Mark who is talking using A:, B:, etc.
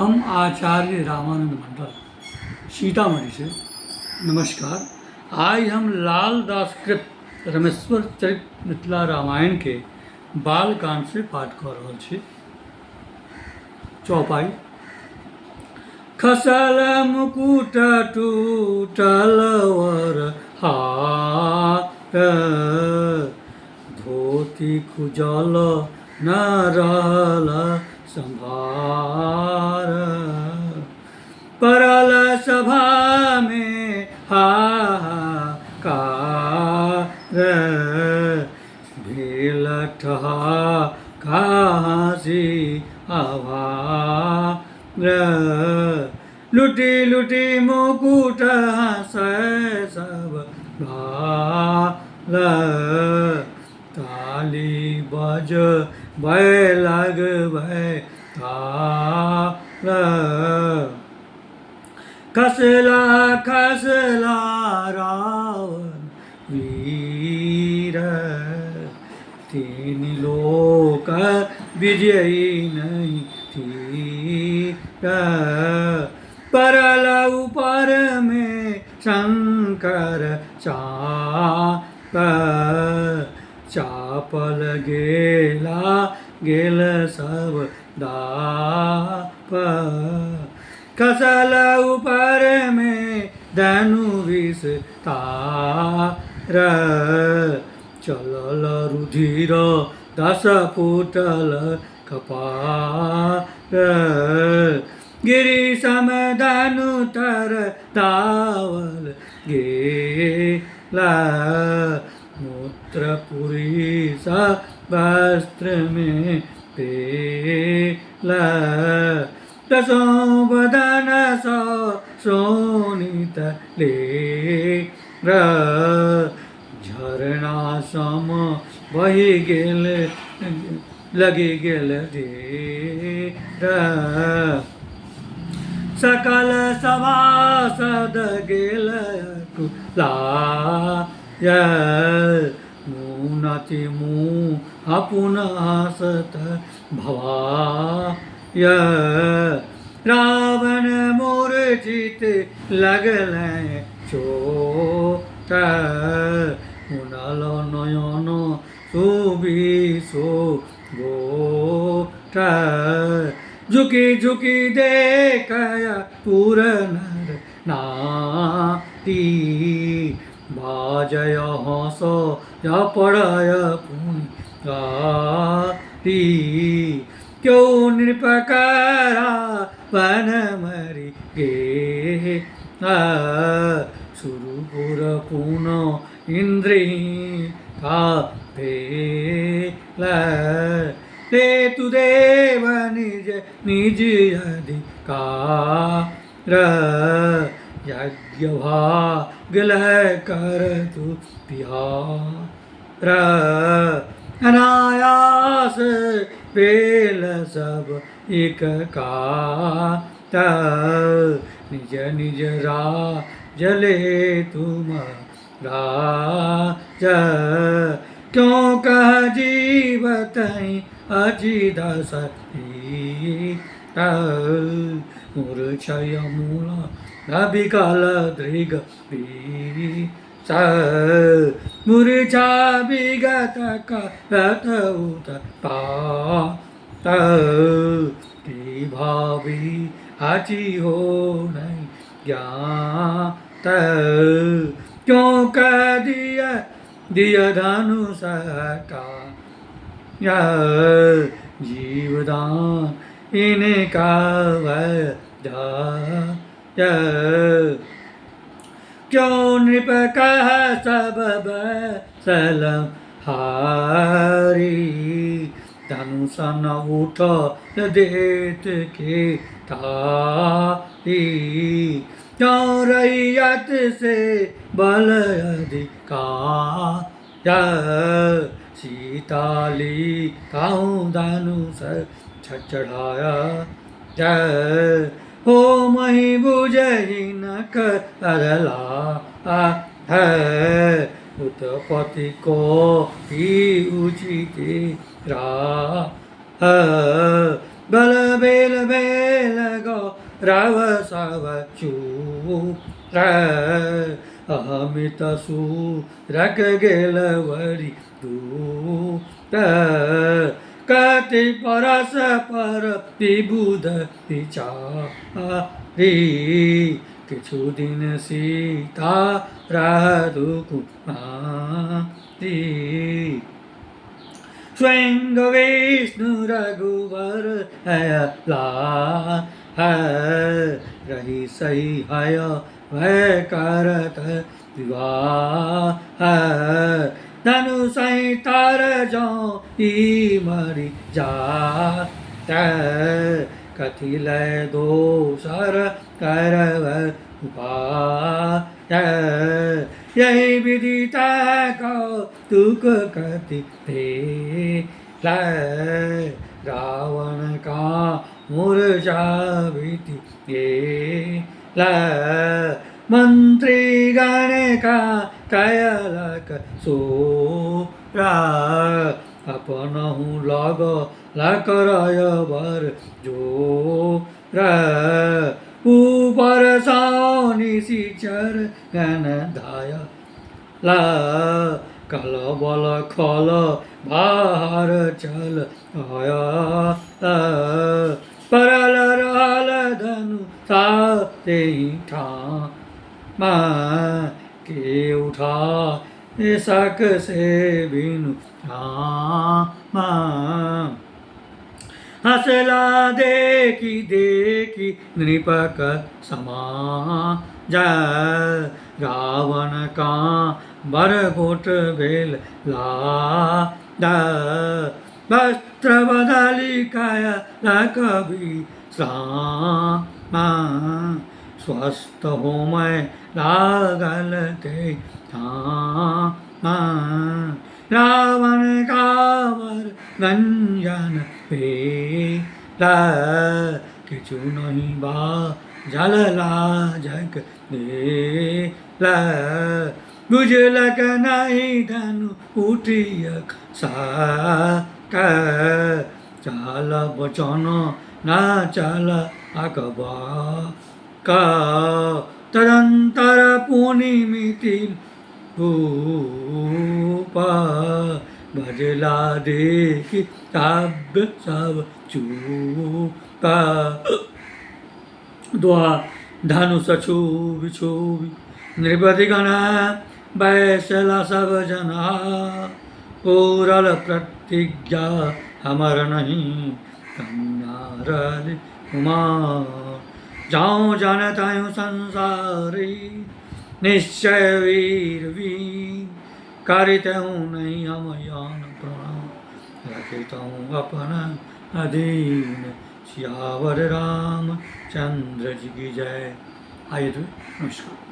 A: हम आचार्य रामानन्द मण्डल सीतामढ़ीसँ। नमस्कार। आइ हम लालदास कृत रमेश्वर चरित मिथिला रामायणके बालकाण्डसँ पाठ कऽ रहल छी। चौपाई। खसल मुकुट टूटल वर हार, धोती खुजल न रहल सम्भार, पड़ल सभामे हाहाकार, भेल ठहाका हँसी आभार, लुटि लुटि मुकुट हँसै सब भाल, ताली बजबै लगबै ताल, खसला खसला रावण वीर, तीन लोक विजयी नहीं थीर, पड़ल ऊपर में शंकर चाप, चापल गेला गेल सब दाप, खसल ऊपर में धनु विष तार, चलल रुधिर दस फूटल कपार, गिरि सम धनु तर दावल गेला, मूत्रपुरी सा वस्त्र में पेला, दसो बदन सो शोणित ले, झरना सम बहि गेल लगि गेल ढेर, सकल सभासद गेल कुलाय, मुनति मुँह अपुन हसत भवाय, रावण मूर्छित लगल चोट, मुनल नयन सुबिसो गोट, झुकी झुकी देखय पुर नर नारी, बाजय हँस पड़य पुनि गारी, क्यों नृप करा बन मरि गे, सुरपुर पुन इन्द्री का भेल, ले तु देव निज निज अधिकार, यज्ञ भाग लय कर तु बिहार, अनायास भेल सब एक कात, निज निज राज ले तुम राज, क्यों कह जीवत अजी दस मूर्छय मूल अबिकल दृग मूर्छा विगत करत उत की भावी आची हो नहीं ज्ञात, क्यों कह दिया दिया धनुष हटा, जीवदान इनका क्यों नृप कह सब बसल हारी, धनुष न उठ देत के तारी, क्यों रैयत से बल अधिकार, सीताली काहू धनुष चढ़ाया, जय हो मही बुझही न करला है, उत्पत्ति को ही उचित राह, बल बेल बेल गो रव सब चूर अमित सूरक गेल वरी दूर कति परस पर विबुध विचारी किछु दिन सीता रहु कुमारी। स्वयं विष्णु रघुवर ला है रही सही हय वह करत विवाह धनु सही तार जो ई मरि जा कथि लय दोसर करब उपाय यही विधि कौतुक कति लय रावण का मूर्छा बीति ये मंत्रीगण का कयलक सोरा अपनहु लग लकरय बर जो ऊपर निशिचर गण धाय ला कल बल खल बाहर चल आया परल रहल धनु साते ठाम के उठा सक से बिनु राम। हसला देखी देखी नृपक समा जय रावण का बर गोट भेल ला वस्त्र बदली कय कवि स्वस्थ हो मैं लागल ते रावण कावर गंजन पे किछु नहीं बा जल लाजक दे बुझलक नहीं धनु उठिय सा चाल बचन ना चाल अकबा का तदंतर पुनि मिथिल भूप बजला देखी काव्य सब चूपा। दोहा धनुष छूबि छूबि नृपति गण बैसला सब जना पूरल प्रतिज्ञा हमर नहीं कन्या रलि कुमार। जाऊँ जानतायु संसारी निश्चय वीर वीर करित हूँ नहीं हम यान प्राण रखित हूँ अपना अधीन। सियावर राम चंद्र जी की जय। आइए तो नमस्कार।